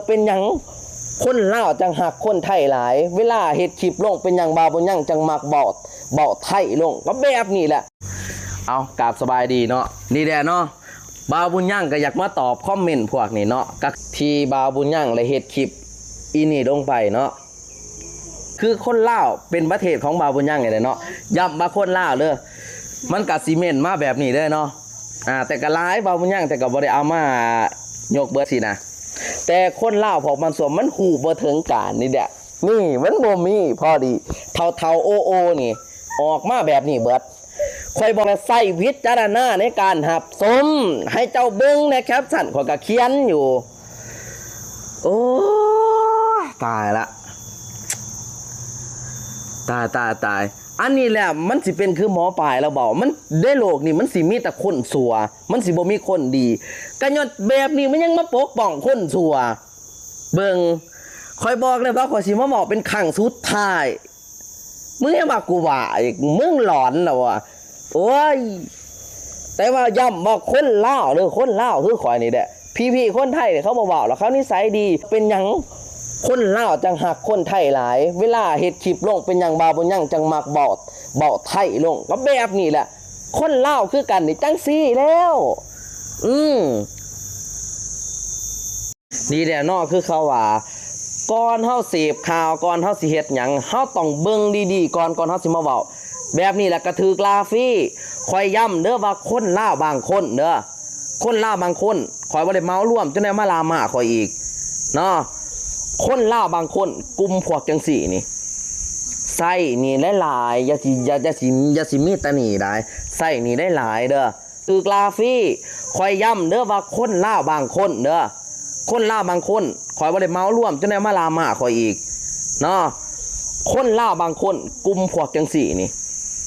ເປັນຫຍັງຄົນລາວຈັ່ງຮັກຄົນໄທຫຼາຍ? ເວລາເຮັດຄລິບລົງ ເປັນຫຍັງບ່າວບຸນຍັງຈັ່ງມັກເວົ້າ ເວົ້າໄທລົງ? ກໍແບບນີ້ແຫຼະ. ເອົາ ກາບສະບາຍດີເນາະ. ນີ້ແຫຼະເນາະ ບ່າວບຸນຍັງກໍຢາກມາຕອບຄອມເມັນພວກນີ້ເນາະ ກໍທີ່ບ່າວບຸນຍັງໄດ້ເຮັດຄລິບອີ່ນີ້ລົງໄປເນາະ. ຄືຄົນລາວເປັນປະເທດຂອງບ່າວບຸນຍັງນີ້ແຫຼະເນາະ. ຢ້ຳວ່າຄົນລາວເດີ ມັນກະຊິເມັນມາແບບນີ້ເດີເນາະ. ອ່າ ແຕ່ກະຫຼາຍ ບ່າວບຸນຍັງ ແຕ່ກະບໍ່ໄດ້ເອົາມາຍົກເບິດຊີ້ນະ. ແຕ່ຄົນລາວພວກມັນສ່ວນມັນຮູ້ບໍ່ເຖິງການນີ້ແຫຼະ. ນີ້ມັນບໍ່ມີ ພໍດີເຖົ້າໆ ໂອໆ ນີ້ອອກມາແບບນີ້ເບິດ. ຂ້ອຍບອກແລ້ວ ໃຊ້ວິຈາລະນະໃນການຮັບຊົມ. ໃຫ້ເຈົ້າເບິ່ງແດ່ ແຄປຊັນຂ້ອຍກໍຂຽນຢູ່. ໂອ້ຍ ຕາຍລະ ຕາຍ ຕາຍ ຕາຍ. ອັນນີ້ແຫຼະ ມັນຊິເປັນຄືໝໍປາຍລາວເວົ້າ ມັນ ໃນໂລກນີ້ມັນຊິມີແຕ່ຄົນຊົ່ວ ມັນຊິບໍ່ມີຄົນດີ. ກໍຍ້ອນແບບນີ້ມັນຍັງມາປົກປ້ອງຄົນຊົ່ວ. ເບິ່ງ ຂ້ອຍບອກແລ້ວວ່າຂ້ອຍຊິມາເວົ້າເປັນຄັ້ງສຸດທ້າຍ. ມຶງຍັງວ່າກູຫວາອີກ ມຶງຫຼອນແລ້ວວະ. ໂອ້ຍ ແຕ່ວ່າຢ້ຳວ່າຄົນລາວເດີ ຄົນລາວຄືຂ້ອຍນີ້ແຫຼະ. ພີ່ໆ ຄົນໄທນີ້ເຂົາບໍ່ເວົ້າດອກ ເຂົານິໄສດີ. ເປັນຫຍັງຄົນລາວຈັ່ງຮັກຄົນໄທຫຼາຍ? ເວລາເຮັດຄລິບລົງ ເປັນຫຍັງບ່າວບຸນຍັງຈັ່ງມັກເວົ້າ ເວົ້າໄທລົງ? ກໍແບບນີ້ແຫຼະ ຄົນລາວຄືກັນນີ້ ຈັ່ງຊີ້ແລ້ວ. ອືມ ນີ້ແຫຼະເນາະ ຄືເຂົາວ່າ ກ່ອນເຮົາເສບຂ່າວ ກ່ອນເຮົາຊິເຮັດຫຍັງ ເຮົາຕ້ອງເບິ່ງດີໆກ່ອນ ກ່ອນເຮົາຊິມາເວົ້າ. ແບບນີ້ແຫຼະກະຖືກລາຟຣີ. ຂ້ອຍຢ້ຳເດີວ່າຄົນລາວບາງຄົນເດີ ຄົນລາວບາງຄົນ ຂ້ອຍບໍ່ໄດ້ເໝົາລວມ ຈັ່ງໃດມາລາມາຂ້ອຍອີກເນາະ. ຄົນລາວບາງຄົນ ກຸ່ມພວກຈັ່ງຊີ້ນີ້ ໃຊ້ໜີ້ຫຼາຍໆ ຢ່າຊິ ຢ່າ ຢ່າຊິ ຢ່າຊິມີແຕ່ໜີ້ຫຼາຍ ໃຊ້ໜີ້ຫຼາຍໆເດີ. ຖືກລາຟຣີ. ຂ້ອຍຢ້ຳເດີວ່າຄົນລາວບາງຄົນເດີ ຄົນລາວບາງຄົນ ຂ້ອຍບໍ່ໄດ້ເໝົາລວມ ຈັ່ງໃດມາລາມາຂ້ອຍອີກເນາະ. ຄົນລາວບາງຄົນ ກຸ່ມພວກຈັ່ງຊີ້ນີ້